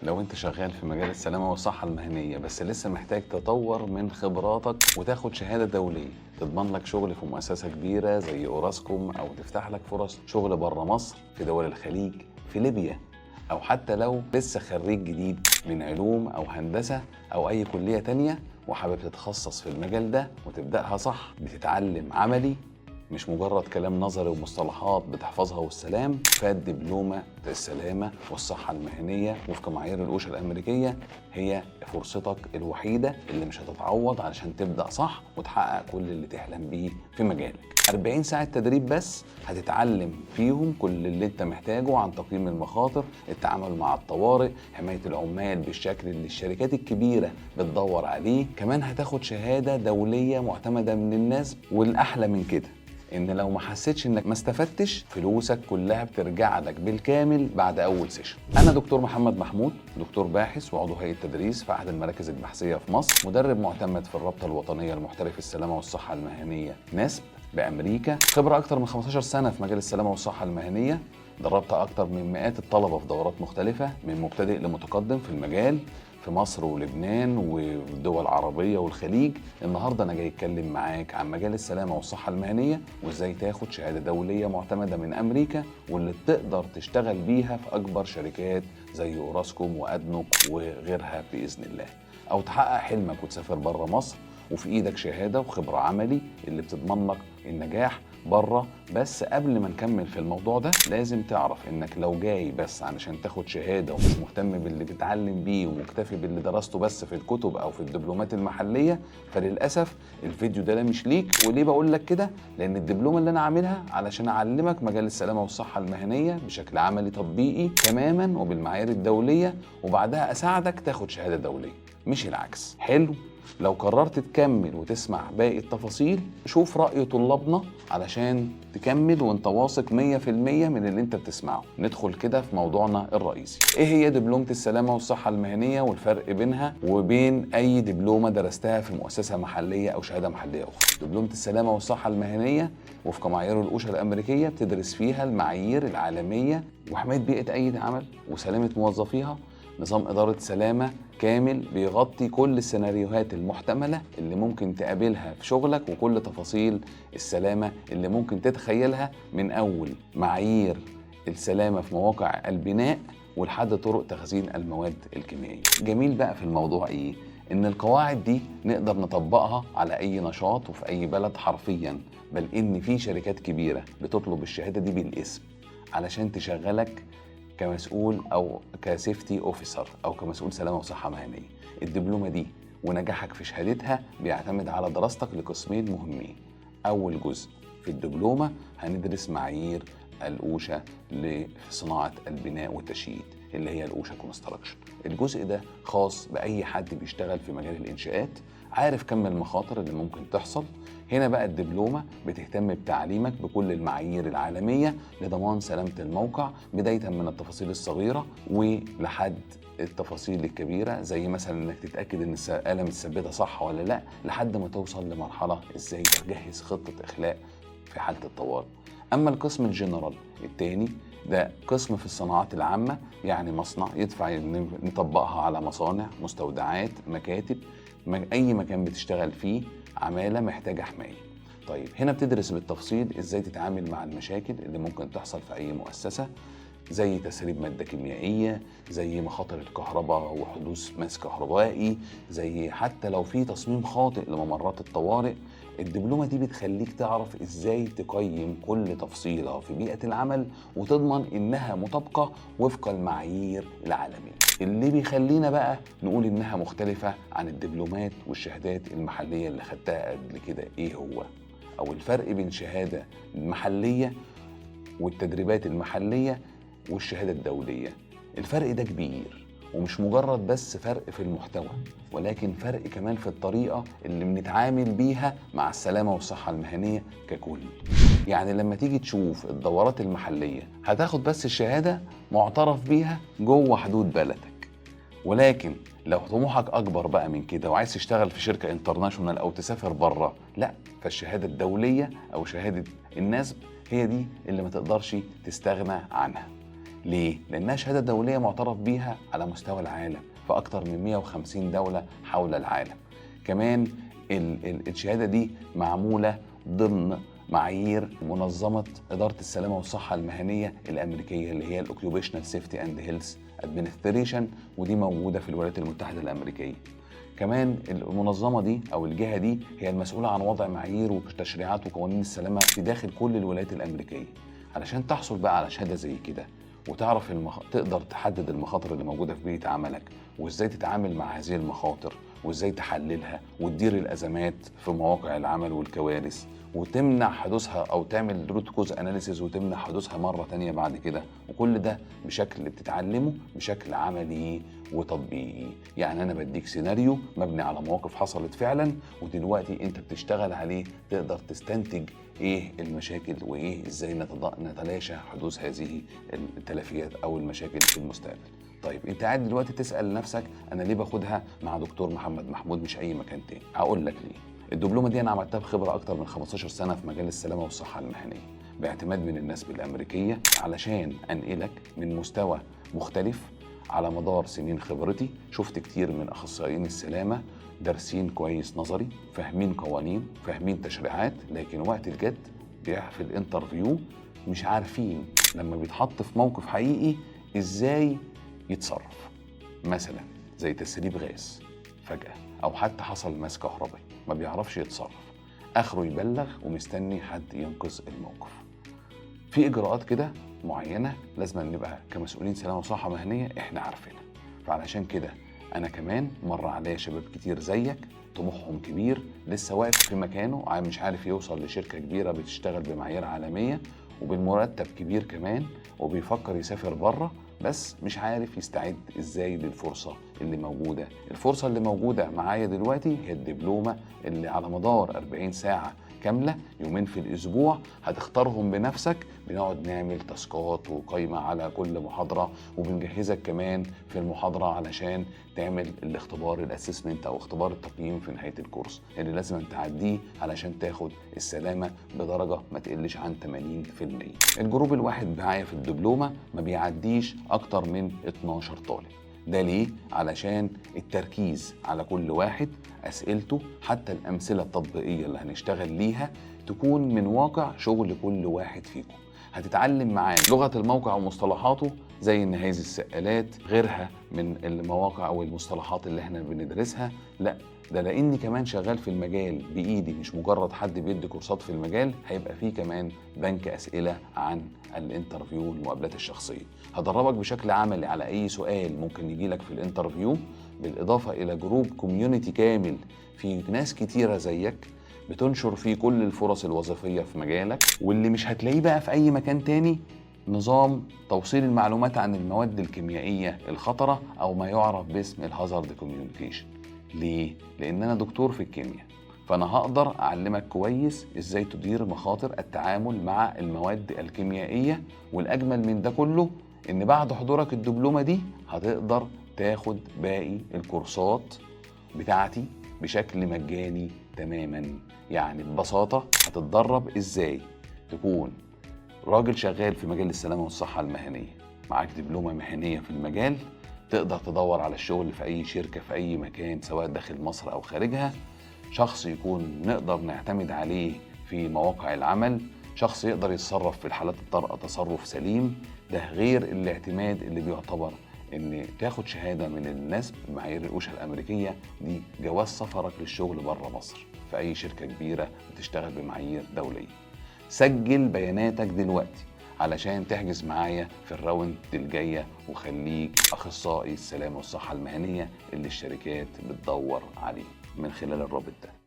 لو انت شغال في مجال السلامة والصحة المهنية بس لسه محتاج تطور من خبراتك وتاخد شهادة دولية تضمن لك شغل في مؤسسة كبيرة زي اوراسكوم، او تفتح لك فرص شغل بره مصر في دول الخليج، في ليبيا، او حتى لو لسه خريج جديد من علوم او هندسة او اي كلية تانية وحابب تتخصص في المجال ده وتبدأها صح، بتتعلم عملي مش مجرد كلام نظري ومصطلحات بتحفظها والسلام. فالدبلومة السلامة والصحة المهنية وفق معايير الأوشا الأمريكية هي فرصتك الوحيدة اللي مش هتتعوض علشان تبدأ صح وتحقق كل اللي تحلم بيه في مجالك. 40 ساعة تدريب بس هتتعلم فيهم كل اللي انت محتاجه عن تقييم المخاطر، التعامل مع الطوارئ، حماية العمال بالشكل اللي الشركات الكبيرة بتدور عليه. كمان هتاخد شهادة دولية معتمدة من الناس، والأحلى من كده ان لو ما حسيتش انك ما استفدتش فلوسك كلها بترجع لك بالكامل بعد اول session. انا دكتور محمد محمود، دكتور باحث وعضو هيئة تدريس في احد المراكز البحثية في مصر، مدرب معتمد في الرابطة الوطنية لمحترفي السلامة والصحة المهنية NASP بامريكا، خبره اكتر من 15 سنة في مجال السلامة والصحة المهنية، دربت اكتر من مئات الطلبة في دورات مختلفة من مبتدئ لمتقدم في المجال في مصر ولبنان والدول العربية والخليج. النهاردة أنا جاي أتكلم معاك عن مجال السلامة والصحة المهنية وإزاي تاخد شهادة دولية معتمدة من أمريكا واللي تقدر تشتغل بيها في أكبر شركات زي أوراسكوم وأدنوك وغيرها بإذن الله، أو تحقق حلمك وتسافر بره مصر وفي إيدك شهادة وخبرة عملي اللي بتضمن لك النجاح بره. بس قبل ما نكمل في الموضوع ده لازم تعرف انك لو جاي بس علشان تاخد شهادة ومش مهتم باللي بتتعلم بيه ومكتفي باللي درسته بس في الكتب او في الدبلومات المحلية، فللأسف الفيديو ده لا مش ليك. وليه بقول لك كده؟ لان الدبلومة اللي انا عاملها علشان اعلمك مجال السلامة والصحة المهنية بشكل عملي تطبيقي تماما وبالمعايير الدولية، وبعدها اساعدك تاخد شهادة دولية مش العكس. حلو؟ لو قررت تكمل وتسمع باقي التفاصيل شوف رأي طلابنا علشان تكمل وانت واثق 100% من اللي انت بتسمعه. ندخل كده في موضوعنا الرئيسي. ايه هي دبلومة السلامة والصحة المهنية والفرق بينها وبين اي دبلومة درستها في مؤسسة محلية او شهادة محلية اخرى؟ دبلومة السلامة والصحة المهنية وفق معايير الأوشا الأمريكية بتدرس فيها المعايير العالمية وحماية بيئة اي عمل وسلامة موظفيها، نظام إدارة سلامة كامل بيغطي كل السيناريوهات المحتملة اللي ممكن تقابلها في شغلك وكل تفاصيل السلامة اللي ممكن تتخيلها، من أول معايير السلامة في مواقع البناء ولحد طرق تخزين المواد الكيميائية. جميل بقى في الموضوع إيه؟ إن القواعد دي نقدر نطبقها على أي نشاط وفي أي بلد حرفياً، بل إن في شركات كبيرة بتطلب الشهادة دي بالاسم علشان تشغلك كمسؤول أو ك safety officer أو كمسؤول سلامة وصحة مهنية. الدبلومة دي ونجاحك في شهادتها بيعتمد على دراستك لقسمين مهمين. أول جزء في الدبلومة هندرس معايير الأوشا لصناعة البناء والتشييد اللي هي الأوشا construction. الجزء ده خاص بأي حد بيشتغل في مجال الإنشاءات، عارف كم المخاطر اللي ممكن تحصل. هنا بقى الدبلومة بتهتم بتعليمك بكل المعايير العالمية لضمان سلامة الموقع، بداية من التفاصيل الصغيرة ولحد التفاصيل الكبيرة، زي مثلا انك تتأكد ان الآلة متثبتة صح ولا لا، لحد ما توصل لمرحلة ازاي تجهز خطة إخلاء في حالة الطوارئ. أما القسم الجنرال التاني ده قسم في الصناعات العامة، يعني مصنع يدفع نطبقها على مصانع، مستودعات، مكاتب، أي مكان بتشتغل فيه عمالة محتاجة حماية. طيب هنا بتدرس بالتفصيل إزاي تتعامل مع المشاكل اللي ممكن تحصل في أي مؤسسة، زي تسريب مادة كيميائية، زي مخاطر الكهرباء وحدوث ماس كهربائي، زي حتى لو في تصميم خاطئ لممرات الطوارئ. الدبلومة دي بتخليك تعرف إزاي تقيم كل تفصيلة في بيئة العمل وتضمن إنها مطابقة وفق المعايير العالمية. اللي بيخلينا بقى نقول إنها مختلفة عن الدبلومات والشهادات المحلية اللي خدتها قبل كده إيه هو؟ أو الفرق بين شهادة المحلية والتدريبات المحلية والشهادة الدولية. الفرق ده كبير، ومش مجرد بس فرق في المحتوى، ولكن فرق كمان في الطريقة اللي بنتعامل بيها مع السلامة والصحة المهنية ككل. يعني لما تيجي تشوف الدورات المحلية هتاخد بس الشهادة معترف بيها جوه حدود بلدك، ولكن لو طموحك أكبر بقى من كده وعايز تشتغل في شركة international أو تسافر بره، لا، فالشهادة الدولية أو شهادة ال NASP هي دي اللي ما تقدرش تستغنى عنها. ليه؟ لأنها شهادة دولية معترف بيها على مستوى العالم في أكتر من 150 دولة حول العالم. كمان الشهادة دي معمولة ضمن معايير منظمة إدارة السلامة والصحة المهنية الأمريكية اللي هي ال Occupational Safety and Health Administration، ودي موجودة في الولايات المتحدة الأمريكية. كمان المنظمة دي أو الجهة دي هي المسؤولة عن وضع معايير وتشريعات وقوانين السلامة في داخل كل الولايات الأمريكية. علشان تحصل بقى على شهادة زي كده وتعرف تقدر تحدد المخاطر اللي موجودة في بيئة عملك، وإزاي تتعامل مع هذه المخاطر، وإزاي تحللها وتدير الأزمات في مواقع العمل والكوارث، وتمنع حدوثها أو تعمل root cause analysis وتمنع حدوثها مرة تانية بعد كده. وكل ده بشكل بتتعلمه بشكل عملي وتطبيقي. يعني أنا بديك سيناريو مبني على مواقف حصلت فعلا، ودلوقتي أنت بتشتغل عليه، تقدر تستنتج إيه المشاكل وإيه إزاي نتلاشى حدوث هذه التلافيات أو المشاكل في المستقبل. طيب انت قاعد دلوقتي تسأل نفسك انا ليه باخدها مع دكتور محمد محمود مش اي مكان تاني؟ هقول لك ليه. الدبلومه دي انا عملتها بخبره اكتر من 15 سنة في مجال السلامة والصحة المهنية، باعتماد من ال NASP الامريكية، علشان انقلك من مستوى مختلف. على مدار سنين خبرتي شفت كتير من اخصائيين السلامة دارسين كويس نظري، فاهمين قوانين، فاهمين تشريعات، لكن وقت الجد في ال interview مش عارفين لما بيتحط في موقف حقيقي ازاي يتصرف. مثلا زي تسريب غاز فجأة، أو حتى حصل ماس كهربائي، ما بيعرفش يتصرف، آخره يبلغ ومستني حد ينقذ الموقف. في إجراءات كده معينة لازم نبقى كمسؤولين سلامة وصحة مهنية إحنا عارفينها. فعلشان كده أنا كمان مر عليا شباب كتير زيك طموحهم كبير، لسه واقف في مكانه، مش عارف يوصل لشركة كبيرة بتشتغل بمعايير عالمية وبالمرتب كبير كمان، وبيفكر يسافر بره، بس مش عارف يستعد ازاي للفرصة اللي موجودة. الفرصة اللي موجودة معايا دلوقتي هي الدبلومة اللي على مدار 40 ساعة كاملة، يومين في الأسبوع، هتختارهم بنفسك. بنقعد نعمل تاسكات وقايمة على كل محاضرة، وبنجهزك كمان في المحاضرة علشان تعمل الاختبار ال assessment أو اختبار التقييم في نهاية الكورس اللي لازم تعديه علشان تاخد السلامة بدرجة ما تقلش عن 80%. ال group الواحد معايا في الدبلومة ما بيعديش أكتر من 12 طالب. ده ليه؟ علشان التركيز على كل واحد، أسئلته، حتى الأمثلة التطبيقية اللي هنشتغل ليها تكون من واقع شغل كل واحد فيكم. هتتعلم معاه لغة الموقع ومصطلحاته زي النهايز السقالات، غيرها من المواقع أو المصطلحات اللي احنا بندرسها. لا ده لأني كمان شغال في المجال بإيدي، مش مجرد حد بيدي كورسات في المجال. هيبقى فيه كمان بنك أسئلة عن ال interview والمقابلات الشخصية. هدربك بشكل عملي على أي سؤال ممكن يجيلك في ال interview، بالإضافة إلى group community كامل في ناس كتيرة زيك بتنشر فيه كل الفرص الوظيفية في مجالك، واللي مش هتلاقيه بقى في أي مكان تاني، نظام توصيل المعلومات عن المواد الكيميائية الخطرة أو ما يعرف باسم ال hazard communication. ليه؟ لأن أنا دكتور في الكيمياء، فأنا هقدر أعلمك كويس إزاي تدير مخاطر التعامل مع المواد الكيميائية. والأجمل من ده كله إن بعد حضورك الدبلومة دي هتقدر تاخد باقي الكورسات بتاعتي بشكل مجاني تماما. يعني ببساطة هتتدرب إزاي تكون راجل شغال في مجال السلامة والصحة المهنية، معاك دبلومة مهنية في المجال، تقدر تدور على الشغل في أي شركة في أي مكان سواء داخل مصر أو خارجها، شخص يكون نقدر نعتمد عليه في مواقع العمل، شخص يقدر يتصرف في الحالات الطارئة تصرف سليم. ده غير الاعتماد اللي بيعتبر ان تاخد شهادة من ال NASP بمعايير ال OSHA الأمريكية دي جواز سفرك للشغل بره مصر في أي شركة كبيرة بتشتغل بمعايير دولية. سجل بياناتك دلوقتي علشان تحجز معايا في ال round الجاية، وخليك أخصائي السلامة والصحة المهنية اللي الشركات بتدور عليه من خلال الرابط ده.